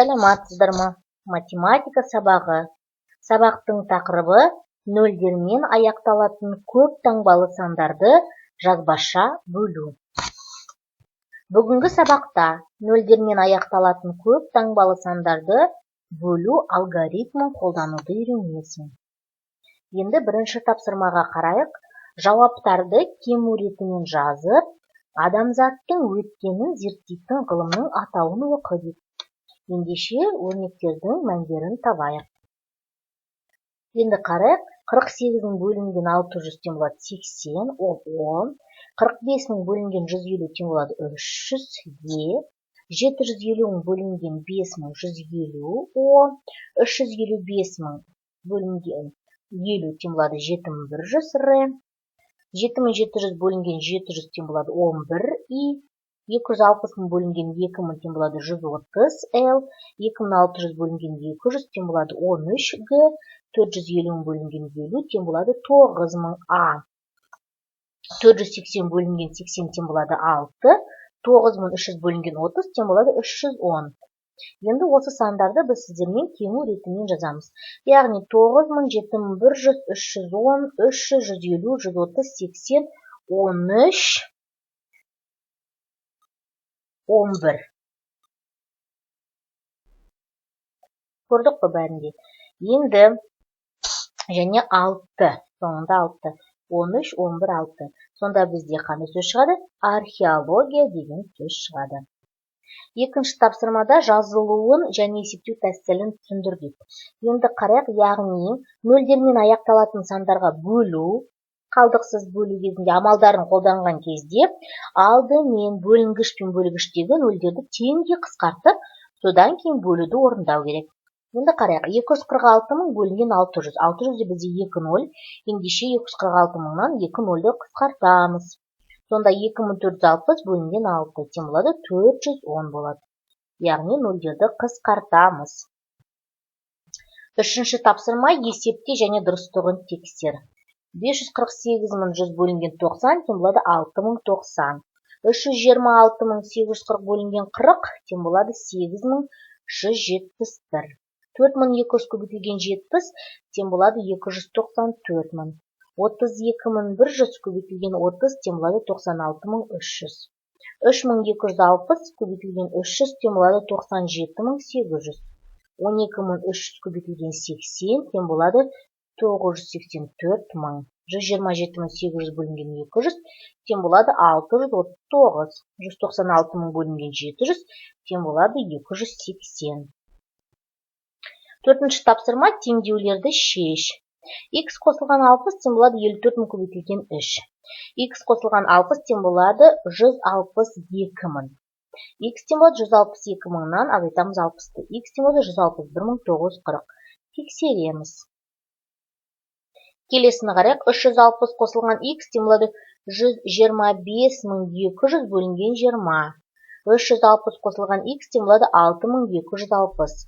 Саламатсыздар ма? Математика сабағы. Сабақтың тақырыбы нөлдермен аяқталатын көп таңбалы сандарды жазбаша бөлу. Бүгінгі сабақта нөлдермен аяқталатын көп таңбалы сандарды бөлу алгоритмін қолдануды үйренесің. Енді бірінші тапсырмаға қарайық. Жауаптарды кему ретімен жазып, адамзаттың өткенін зерттейтін ғылымның атауын оқы дейді. Ендеше өрнектердің мәндерін табайық. Енді қарайық, 48 мың бөлінген 600 тең болады 80, ол 10. 45 мың бөлінген 150 тең болады 300, е. 750 мың бөлінген 5150, о. 355 мың бөлінген 50 тең болады 7100, р. 7700 бөлінген 700 тең болады 11, и. 260 мың бөлінген 2000 тең болады 130, л. 2600 бөлінген 200 тең болады 13, г. 450 мың бөлінген 50 тең болады 9000, а. 480 бөлінген 80 тең болады 6. 9300 бөлінген 30 тең болады 310. Енді осы сандарды біз сіздермен кему ретімен жазамыз. Яғни 9000, 7100, 310, 300, 150, 130, 80, 13, 11. Көрдік қой бәрінде. Енді және 6, соңында 6. 13, 11, 6. Сонда бізде қандай сөз шығады? Археология деген сөз шығады. Екінші тапсырмада жазылуын және есептеу тәсілін түсіндір дейді. Енді қарайық, яғни нөлдермен аяқталатын сандарға бөлу, қалдықсыз бөлу кезінде амалдарын қолданған кезде алдымен бөлінгіш пен бөлгіштегі нөлдерді теңдей қысқартып, содан кейін бөлуді орындау керек. Енді қарайық, 246 мың бөлінген 600. 600-де бізде 2 нөл, ендеше 246 мыңнан 2 нөлді қысқартамыз. Сонда 2460 бөлінген 6 тең болады 410 болады. Яғни нөлдерді қысқартамыз. Үшінші тапсырма есепте және дұрыстығын тексер. 548 мың 100 бөлінген 90 тең болады 6090. 326 мың 840 бөлінген 40 тең болады 8171. 4200 көбейтілген 70 тең болады 294 мың. 32100 көбейтілген 30 тең болады 96300. 3260 көбейтілген 300 тең болады 97800. 12300 көбейтілген 80 тең болады 984 мың. 127800 бөлінген 200 тең болады 639. 196 мың бөлінген 700 тең болады 280. Төртінші тапсырма теңдеулерді шеш. Х қосылған 60 тең болады 54 мың көбейтілген 3. Х қосылған 60 тең болады 162 мың. Х тең болады 162 мыңнан азайтамыз 60-ты. Х тең болады 161 мың 940. Тексереміз. Келесіні қарайық. 360 қосылған х тең болады 125 мың 200 бөлінген 20. 360 қосылған х тең болады 6260.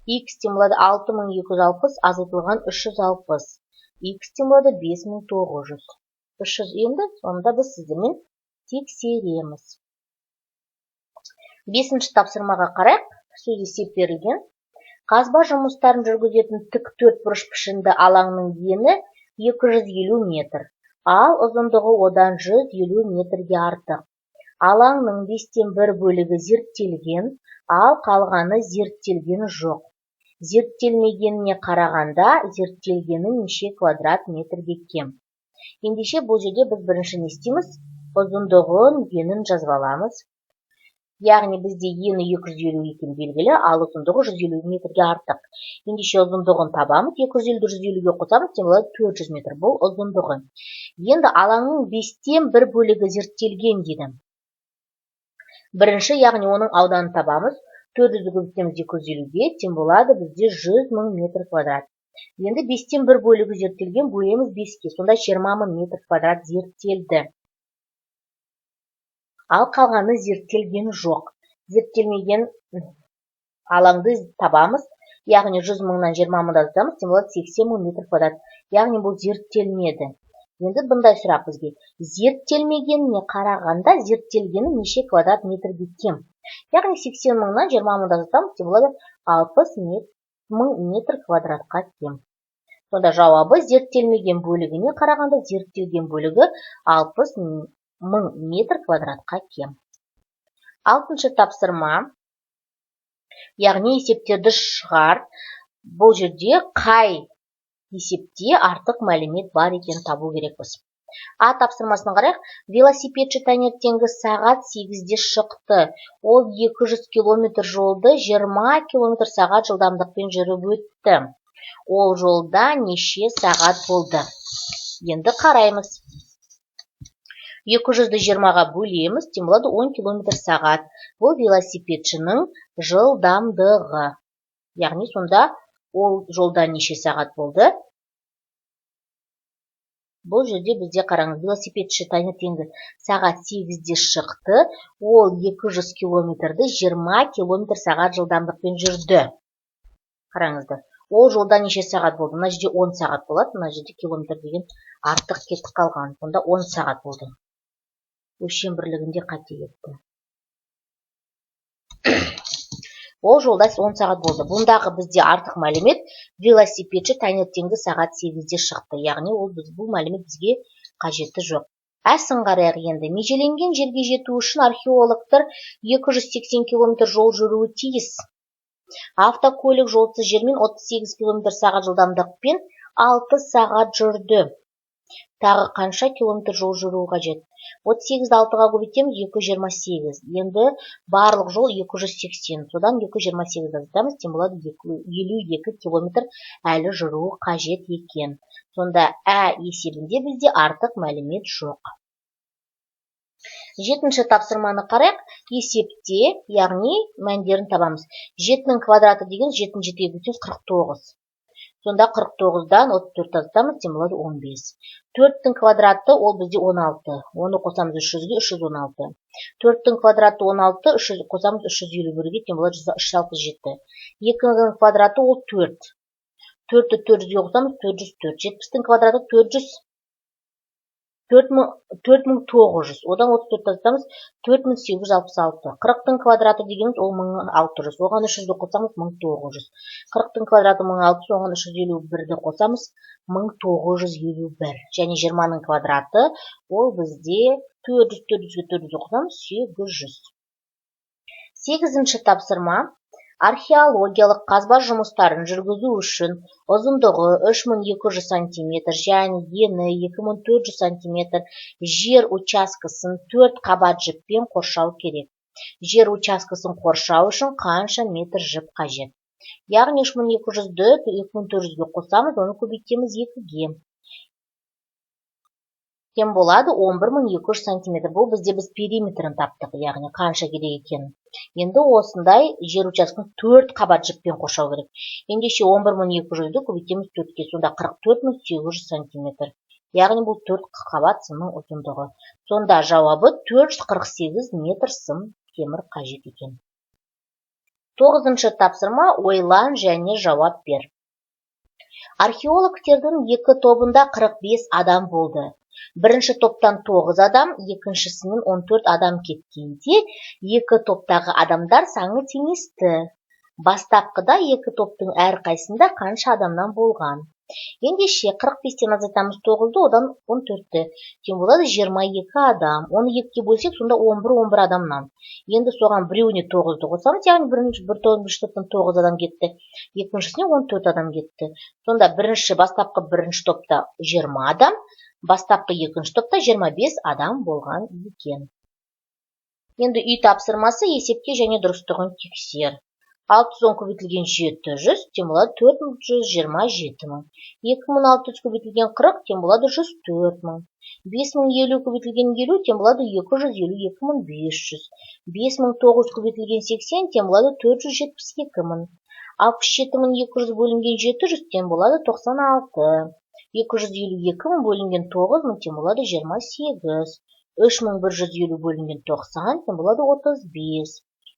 Х тең болады 6260 азайтылған 360. Х тең болады 5900. 300 енді сонда біз сіздермен тексереміз. Бесінші тапсырмаға қарайық. Сөз есеп берілген. Қазба жұмыстарын жүргізетін тік төрт бұрыш пішінді алаңның ені 250 метр, ал ұзындығы одан 150 метрге артық. Алаңның 1/5 бөлігі зерттелген, ал қалғаны зерттелген жоқ. Зерттелмегеніне қарағанда зерттелгені неше квадрат метрге кем. Ендеше бұл жерде біз бірінші не істейміз? Ұзындығын, енін жазып аламыз. Яғни бізде ені 250 екен белгілі, ал ұзындығы 150 метрге артық. Ендеше ұзындығын табамыз, 250-ді 150-ге қосамыз, тең болады 400 метр. Бұл ұзындығы. Енді алаңның 1/5 бөлігі зерттелген дейді. Бірінші, яғни оның ауданын табамыз. 400-ді көбейтеміз 250-ге, тең болады бізде 100 мың метр квадрат. Енді 1/5 бөлігі зерттелген, бөлеміз 5-ке, сонда 20 мың метр квадрат зерттелді. Ал қалғаны зерттелген жоқ. Зерттелмеген алаңды табамыз, яғни 100 мыңнан 20 мыңды азайтамыз, тең болады 80 мың метр квадрат. Яғни бұл зерттелмеді. Енді бұндай сұрақ бізге. Зерттелмегеніне қарағанда зерттелгені неше квадрат метрге кем? Яғни 80 мыңнан 20 мыңды азайтамыз, тең болады 60 мың метр квадратқа кем. Сонда жауабы зерттелмеген бөлігіне қарағанда зерттелген бөлігі 60 мың метр квадратқа кем. Алтыншы тапсырма, яғни есептерді шығар. Бұл жерде қай есепте артық мәлімет бар екенін табу керекпіз. А тапсырмасын қарайық. Велосипедші таңертеңгі сағат 8-де шықты. Ол 200 километр жолды 20 километр сағат жылдамдықпен жүріп өтті. Ол жолда неше сағат болды? Енді қараймыз. 200-ді 20-ға бөлеміз, тең болады 10 километр сағат. Бұл велосипедшінің жылдамдығы. Яғни сонда ол жолда неше сағат болды? Бұл жерде бізде қараңыз, велосипедші таңертеңгі сағат 8-де шықты, ол 200 километрді 20 километр сағат жылдамдықпен жүрді. Қараңыздар, ол жолда неше сағат болды? Мына жерде 10 сағат болады, мына жерде километр деген артық кетіп қалған. Сонда 10 сағат болды. Өлшем бірлігінде қате кетті. Ол жолда 10 сағат болды. Бұндағы бізде артық мәлімет велосипедші таңертеңгі сағат 8-де шықты. Яғни ол бұл мәлімет бізге қажеті жоқ. Әсін қарайық енді. Межеленген жерге жету үшін археологтар 280 километр жол жүруі тиіс. Автокөлік жолсыз жермен 38 километр сағат жылдамдықпен 6 сағат жүрді. Тағы қанша километр жол жүру қажет? 38-ді 6-ға көбейтеміз, 228. Енді барлық жол 280. Содан 228-ді азайтамыз, тең болады 52 километр әлі жүруі қажет екен. Сонда ә есебінде бізде артық мәлімет жоқ. Жетінші тапсырманы қарайық. Есепте, яғни мәндерін табамыз. 7-нің квадраты деген 7-ні 7-ге бөлсеңіз 49. Сонда 49-дан 34 азайтамыз, тең болады 15. 4-тің квадраты ол бізде 16. Оны қосамыз 300-ге, 316. 4-тің квадраты 16, 300 қосамыз 351-ге, тең болады 367. 2-нің квадраты ол 4. 4-ті 400-ге қосамыз, 404. 70-тің квадраты 400, 4900. Одан 34 азайтамыз, 4866. 40-тың квадраты дегеніміз ол 1600. Оған 300-ді қосамыз, 1900. 40-тың квадраты 1600, оған 351-ді қосамыз, 1951. Және 20-ның квадраты ол бізде 400, 400-ге 400-ді қосамыз, 800. Сегізінші тапсырма. Археологиялық қазба жұмыстарын жүргізу үшін ұзындығы 3200 сантиметр және ені 2400 сантиметр жер учаскесін 4 қабат жіппен қоршау керек. Жер учаскесін қоршау үшін қанша метр жіп қажет? Яғни 3200-ді 2400-ге қосамыз, оны көбейтеміз 2-ге. Тең болады 11200 сантиметр. Бұл бізде біз периметрін таптық, яғни қанша керек екенін. Енді осындай жер учаскесін 4 қабат жіппен қоршау керек. Ендеше 11200-ді көбейтеміз 4-ке, сонда 44800 сантиметр. Яғни бұл 4 қабат сымның ұзындығы. Сонда жауабы 448 метр сым темір қажет екен. 9-шы тапсырма. Ойлан және жауап бер. Археологтердің екі тобында 45 адам болды. Бірінші топтан 9 адам, екіншісінен 14 адам кеткенде, екі топтағы адамдар саны теңесті. Бастапқыда екі топтың әрқайсысында қанша адамнан болған? Ендеше 45-тен азайтамыз 9-ды, одан 14-ті. Тең болады 22 адам. Оны 2-ге бөлсек, сонда 11 адамнан. Енді соған біреуіне 9-ды қосамыз, яғни бірінші топтан 9 адам кетті, екіншісіне 14 адам кетті. Сонда бастапқы бірінші топта 20 адам, бастапқы екінші топта 25 адам болған екен. Енді үй тапсырмасы. Есепте және дұрыстығын тексер. 610 көбейтілген 700 тең болады 427 мың. 2600 көбейтілген 40 тең болады 104 мың. 5050 көбейтілген 50 тең болады 252500. 5900 көбейтілген 80 тең болады 472 мың. 67200 бөлінген 700 тең болады 96. 252 мың бөлінген 9000 тең болады 28. 3150 бөлінген 90 тең болады 35.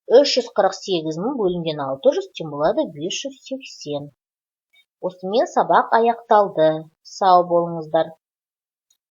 348 мың бөлінген 600 тең болады 580. Осымен сабақ аяқталды. Сау болыңыздар.